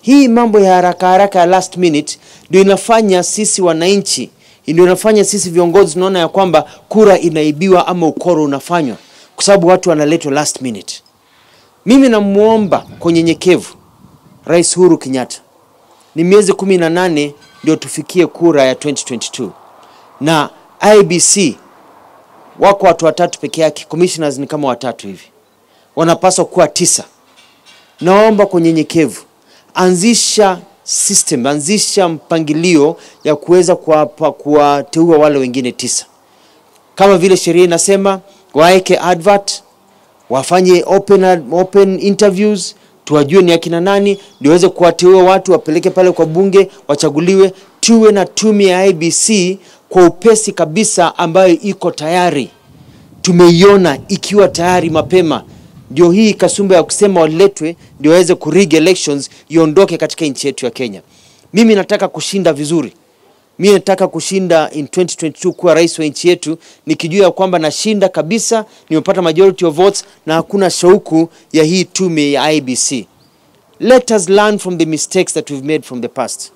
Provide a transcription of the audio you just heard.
Hii mambo ya haraka haraka ya last minute ndio inafanya sisi wananchi, ndio inafanya sisi viongozi tunaona ya kwamba kura inaibiwa ama ukoro unafanywa, kwa sababu watu wanaletwa last minute. Mimi namuomba kwa unyenyekevu Rais Uhuru Kenyatta, ni miezi 18 ndio tufikie kura ya 2022, na IEBC wako watu watatu peke yake, commissioners ni kama watatu hivi, wanapaswa kuwa 9. Naomba kwa unyenyekevu, anzisha system, anzisha mpangilio ya kuweza kuwateua wale wengine 9. Kama vile sheria inasema, waeke advert, wafanye open interviews, tuwajue ni akina nani, ndio waweze kuwateua watu, wapeleke pale kwa bunge, wachaguliwe. Tuwe na tume ya IEBC kwa upesi kabisa ambayo iko tayari. Tumeiona ikiwa tayari mapema. Ndio hii kasumba ya kusema waletwe ndio waweze kurig elections iondoke katika nchi yetu ya Kenya. Mimi nataka kushinda vizuri. Mimi nataka kushinda in 2022 kuwa rais wa nchi yetu, nikijua kwamba nashinda kabisa, nimepata majority of votes na hakuna shauku ya hii tume ya IEBC. Let us learn from the mistakes that we've made from the past.